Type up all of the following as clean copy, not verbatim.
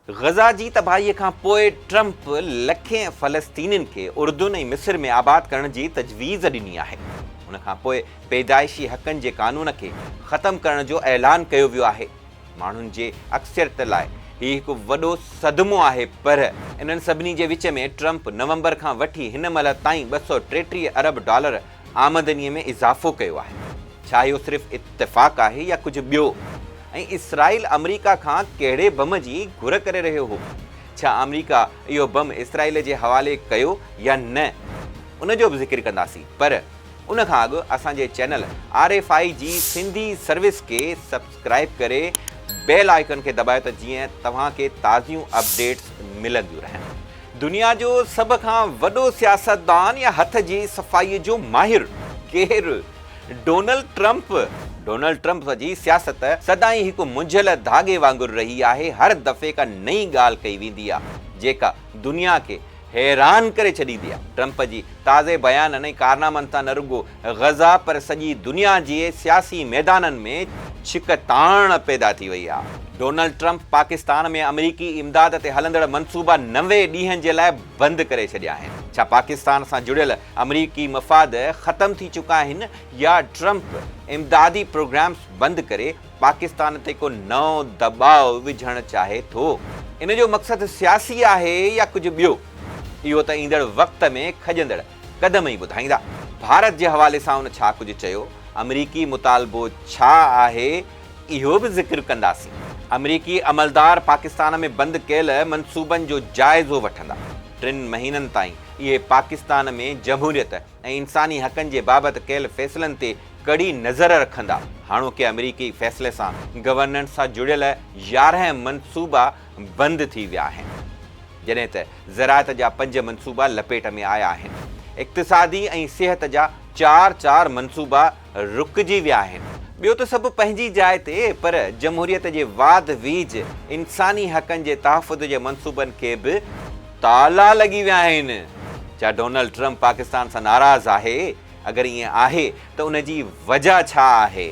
Gaza جي تباهي کان پوء ٽرمپ لکين فلسطينين کي اردن ۽ مصر ۾ آباد ڪرڻ جي تجويز ڏني آهي. ان کان پوء پيدائشي حقن جي قانون کي ختم ڪرڻ جو اعلان ڪيو ويو آهي. ماڻهن جي اڪثريت لاء هي هڪ وڏو صدمو آهي پر انهن سڀني جي وچ ۾ ٽرمپ نومبر کان وٺي هن مهل تائين 233 ارب ڊالر آمدني ۾ اضافو ڪيو آهي. ڇا اهو صرف اتفاق آهي يا ڪجهه ٻيو؟ ۽ اسرائيل آمريڪا کان ڪهڙي بم جي گهر ڪري رهيو هو؟ ڇا آمريڪا اهو بم اسرائيل جي حوالي ڪيو يا نه؟ ان جو به ذڪر ڪنداسين پر ان کان اڳ اسان جي چينل آر ايف I جي سنڌي سروس کي سبسڪرائيب ڪري بيل آئيڪن کي دٻايو ته جيئن توهان کي تازيون اپڊيٽس ملنديون رهن. دنيا جو سڀ کان وڏو سياستدان يا هٿ جي صفائي جو ماهر ڪير؟ Donald Trump. ڊونلڊ ٽرمپ جي سياست سدائين هڪ منجهيل ڌاڳي وانگر رهي آهي، هر دفعي ڪا نئين ڳالهه ڪئي ويندي آهي، جيڪا دنيا کي حيران ڪري ڇڏيندي آهي. ٽرمپ جي تازي بيانن ۽ ڪارنامن سان نه رڳو غزه پر سڄي دنيا جي سياسي ميدانن ۾ ڇڪتاڻ پيدا ٿي وئي آهي. ڊونلڊ ٽرمپ پاڪستان ۾ آمريڪي امداد تي هلندڙ منصوبا 90 ڏينهن جي لاء بند ڪري ڇڏيا آهن. ڇا پاڪستان سان جڙيل آمريڪي مفاد ختم ٿي چڪا آهن يا ٽرمپ امدادي پروگرامز بند ڪري پاڪستان تي ڪو نئون دٻاء وجهڻ چاهي ٿو؟ ان جو مقصد سياسي آهي يا ڪجهه ٻيو؟ اهو ته ايندڙ وقت ۾ کڄندڙ قدم ئي ٻڌائيندا. ڀارت جي حوالي سان ان ڇا ڪجهه چيو، آمريڪي مطالبو ڇا آهي، اهو به ذڪر ڪنداسين. آمريڪي عملدار پاڪستان ۾ بند ڪيل منصوبن جو جائزو وٺندا. ٽن مهينن تائين اهي پاڪستان ۾ جمهوريت ۽ انساني حقن جي بابت ڪيل فيصلن تي ڪڙي نظر رکندا. هاڻوڪي آمريڪي فيصلي سان گورننس سان جڙيل 11 منصوبا بند ٿي ويا آهن. جڏهن ته زراعت جا پنج منصوبا لپيٽ ۾ آيا آهن. اقتصادي ۽ صحت جا چار چار منصوبا رڪجي ويا آهن. ٻيو ته سڀ پنهنجي جاء تي پر جمهوريت جي واڌ ويجهه، انساني حقن جي تحفظ جي منصوبن کي به تالا لڳي ويا آهن. ڇا ڊونلڊ ٽرمپ پاڪستان سان ناراض آهي؟ اگر ائين آهي ته ان جي وجهه ڇا آهي؟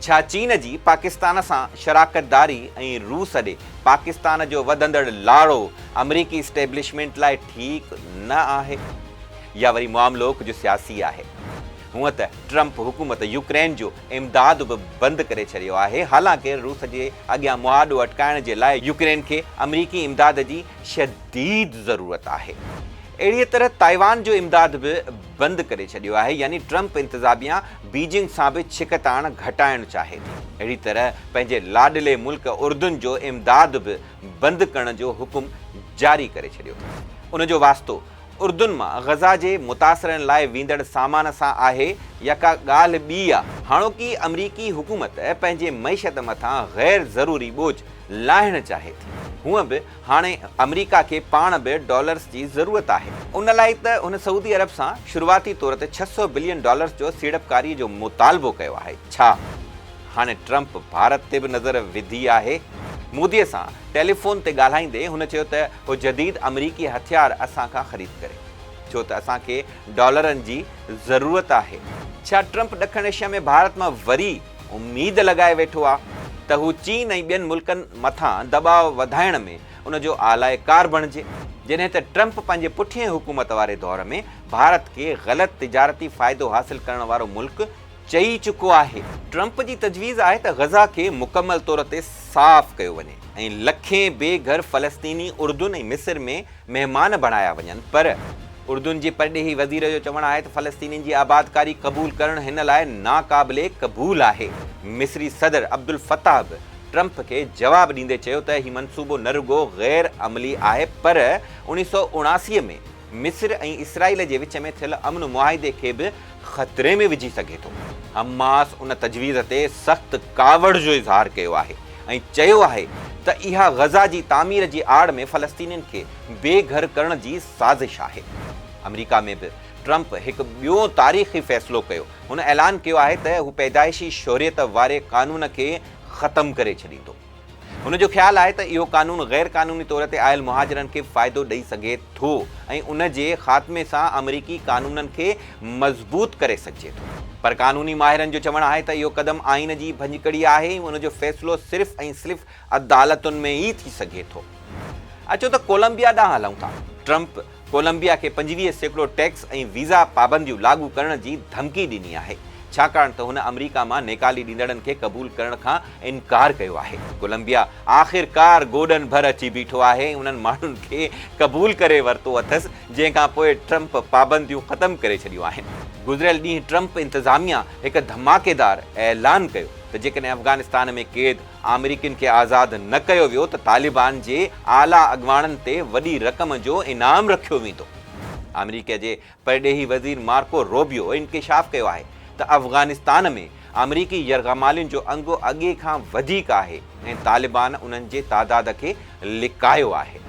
ڇا چين جي پاڪستان سان شراڪتداري ۽ روس ڏي پاڪستان جو وڌندڙ لاڙو آمريڪي اسٽيبلشمينٽ لاء ٺيڪ نه آهي؟ يا وري معاملو ڪجهه سياسي آهي؟ هونء ته ٽرمپ حڪومت يوڪرين جو امداد به بند ڪري ڇڏيو آهي، حالانڪه روس جي اڳيان مهاڏو اٽڪائڻ جي لاء يوڪرين کي آمريڪي امداد جي شديد ضرورت آهي. اهڙيء طرح تائيوان جو امداد به بند ڪري ڇڏيو آهي يعني ٽرمپ انتظاميا بيجنگ سان به ڇڪتاڻ گهٽائڻ چاهي ٿي. اهڙي طرح پنهنجي لاڏلي ملڪ اردن جو امداد به بند ڪرڻ جو حڪم جاري ڪري ڇڏيو اٿس. ان جو واسطو اردن مان غزه جي متاثرن لاء ويندڙ سامان سان آهي يا ڪا ڳالهه ٻي آ. هاڻوڪي آمريڪي حڪومت پنهنجي معيشت مٿان غير ضروري ٻوجهه لاهڻ چاهي ٿي. هونء به هاڻي آمريڪا کي پاڻ به ڊالرز جي ضرورت آهي. ان لاء ته هن سعودي عرب سان شروعاتي طور تي 600 بلين ڊالرز جو سيڙپڪاري جو مطالبو ڪيو آهي. ڇا هاڻي ٽرمپ ڀارت تي به نظر وڌي آهي؟ مودي سان ٽيليفون تي ڳالهائيندي هن چيو ته هو جديد آمريڪي هٿيار اسان کان خريد ڪري، ڇو ته اسان کي ڊالرن جي ضرورت آهي. ڇا ٽرمپ ڏکڻ ايشيا ۾ ڀارت مان وري اميد لڳائي ويٺو آ ته هو چين ۽ ٻين ملڪن مٿان دٻاء وڌائڻ ۾ ان جو آلائي ڪار بڻجي. جڏهن ته ٽرمپ پنهنجي پٺئين حڪومت واري دور ۾ ڀارت کي غلط تجارتي فائدو حاصل ڪرڻ وارو ملڪ چئي چڪو آهي. ٽرمپ جي تجويز آهي ته غزه کي مڪمل طور تي صاف ڪيو وڃي ۽ لکين بي گهر فلسطيني اردن ۽ مصر ۾ مهمان بڻايا وڃن پر اردن جي پرڏيهي وزير جو چوڻ آهي ته فلسطينين جي آبادڪاري قبول ڪرڻ هن لاء ناقابل قبول آهي. مصري صدر عبدالفتاح به ٽرمپ کي جواب ڏيندي چيو ته هي منصوبو نه رڳو غير عملي آهي پر 1979 ۾ مصر ۽ اسرائيل جي وچ ۾ ٿيل امن معاهدي کي به خطري ۾ وجهي سگهي ٿو. حماس ان تجويز تي سخت ڪاوڙ جو اظهار ڪيو آهي ۽ چيو آهي ته اها غزه جي تعمير جي آڙ ۾ فلسطينين کي بي گهر ڪرڻ جي سازش آهي. آمريڪا ۾ به ٽرمپ هڪ ٻيو تاريخي فيصلو ڪيو. هن اعلان ڪيو آهي ته هو پيدائشي شهريت واري قانون کي ختم ڪري ڇڏيندو. هن جو خيال آهي ته اهو قانون غير قانوني طور تي آيل مهاجرن کي فائدو ڏئي سگهي ٿو ۽ ان جي خاتمي سان آمريڪي قانونن کي مضبوط ڪري سگهجي ٿو. پر قانوني ماهرن جو چوڻ آهي ته اهو قدم آئين جي ڀڃڪڙي آهي ۽ ان جو فيصلو صرف ۽ صرف عدالتن ۾ ئي ٿي سگهي ٿو. اچو ته ڪولمبيا ڏانهن هلون ٿا. ٽرمپ ڪولمبيا کي 25% ٽيڪس ۽ ويزا پابنديون لاڳو ڪرڻ جي ڌمڪي ڏني آهي، ڇاڪاڻ ته هن آمريڪا مان نيڪالي ڏيندڙن کي قبول ڪرڻ کان انڪار ڪيو آهي. ڪولمبيا آخرڪار گوڏن ڀر اچي بيٺو آهي ۽ انهن ماڻهن کي قبول ڪري ورتو اٿس، جنهن کان پوء ٽرمپ پابنديون ختم ڪري ڇڏيون آهن. گذريل ڏينهن ٽرمپ انتظاميا هڪ ڌماڪيدار اعلان ڪيو ته جيڪڏهن افغانستان ۾ قيد آمريڪين کي آزاد نه ڪيو ويو ته طالبان جي اعليٰ اڳواڻن تي وڏي رقم جو انعام رکيو ويندو. آمريڪا جي پرڏيهي وزير مارڪو روبيو انڪشاف ڪيو آهي ته افغانستان ۾ آمريڪي يرغمالين جو انگ اڳي کان وڌيڪ آهي ۽ طالبان انهن جي تعداد کي لڪايو آهي.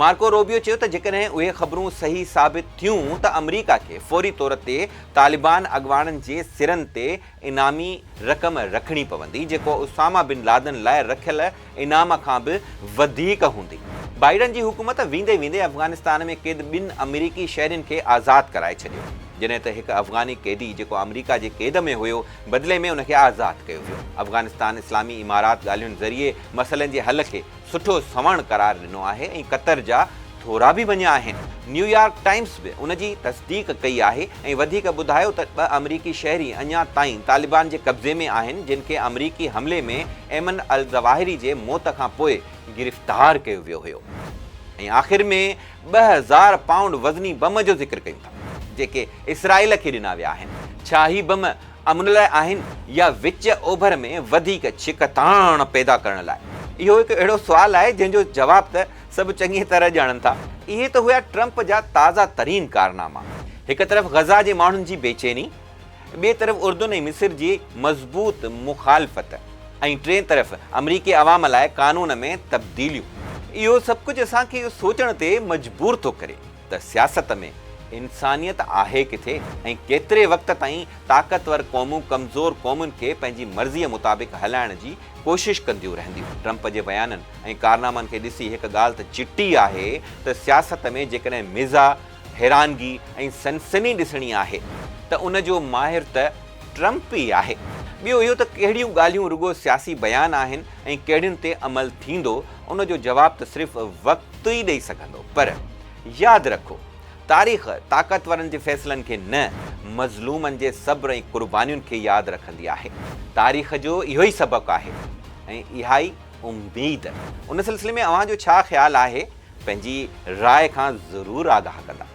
مارڪو روبيو چيو ته جيڪڏهن اهي خبرون صحيح ثابت ٿيون ته آمريڪا کي فوري طور تي طالبان اڳواڻن جي سرن تي انعامي رقم رکڻي پوندي، جيڪو اسامه بن لادن لاء رکيل انعام کان به وڌيڪ هوندي. بائيڊن جي حڪومت ويندي ويندي افغانستان ۾ قيد ٻن آمريڪي شهرين کي آزاد ڪرائي ڇڏيو، جڏهن ته هڪ افغاني قيدي جيڪو آمريڪا جي قيد ۾ هيو، بدلي ۾ ان کي آزاد ڪيو ويو. افغانستان اسلامي امارات ڳالهين ذريعي مسئلن جي حل کي سٺو سنوڻ قرار ڏنو آهي ۽ قطر جا ٿورا به مڃيا آهن. نيويارڪ ٽائمز به ان جي تصديق ڪئي آهي ۽ وڌيڪ ٻڌايو ته ٻه آمريڪي شهري اڃا تائين طالبان جي قبضي ۾ آهن جن کي آمريڪي حملي ۾ ايمن الظواهري جي موت کان پوء گرفتار ڪيو ويو هيو ۽ آخر ۾ 2000 پائونڊ وزني بم جو ذڪر ڪيون ٿا جيڪي اسرائيل کي ڏنا ويا آهن. ڇا هي بم امن لاء آهن يا وچ اوڀر ۾ وڌيڪ ڇڪتاڻ پيدا ڪرڻ لاء؟ اهو هڪ اهڙو سوال آهي جنهن جو جواب ته سڀ چڱيء طرح ڄاڻن ٿا. اهي ته هيا ٽرمپ جا تازا ترين ڪارناما. هڪ طرف غزه جي ماڻهن جي بيچيني، ٻئي طرف اردن ۽ مصر جي مضبوط مخالفت ۽ ٽئين طرف آمريڪي عوام لاء قانون ۾ تبديليون. اهو سڀ ڪجهه اسان کي اهو سوچڻ تي مجبور ٿو ڪري ته سياست ۾ انسانيت آهي ڪٿي ۽ ڪيتري وقت تائين طاقتور قومون ڪمزور قومن کي پنهنجي مرضيء مطابق هلائڻ جي ڪوشش ڪنديون رهنديون. ٽرمپ جي بيانن ۽ ڪارنامن کي ڏسي هڪ ڳالهه ته چٽي آهي ته سياست ۾ جيڪڏهن مزاح، حيرانگي ۽ سنسني ڏسڻي آهي ته ان جو ماهر ته ٽرمپ ئي آهي. ٻيو اهو ته ڪهڙيون ڳالهيون رڳو سياسي بيان آهن ۽ ڪهڙين تي عمل ٿيندو ان جو جواب ته صرف وقت ئي ڏئي سگهندو پر ياد رکو تاريخ طاقتورن جي فيصلن کي نه مظلومن جي صبر ۽ قربانين کي ياد رکندي آهي. تاريخ جو اهو ئي سبق آهي ۽ اها ئي اميد. ان سلسلي ۾ اوهان جو ڇا خيال آهي پنهنجي راء کان ضرور آگاهه ڪندا.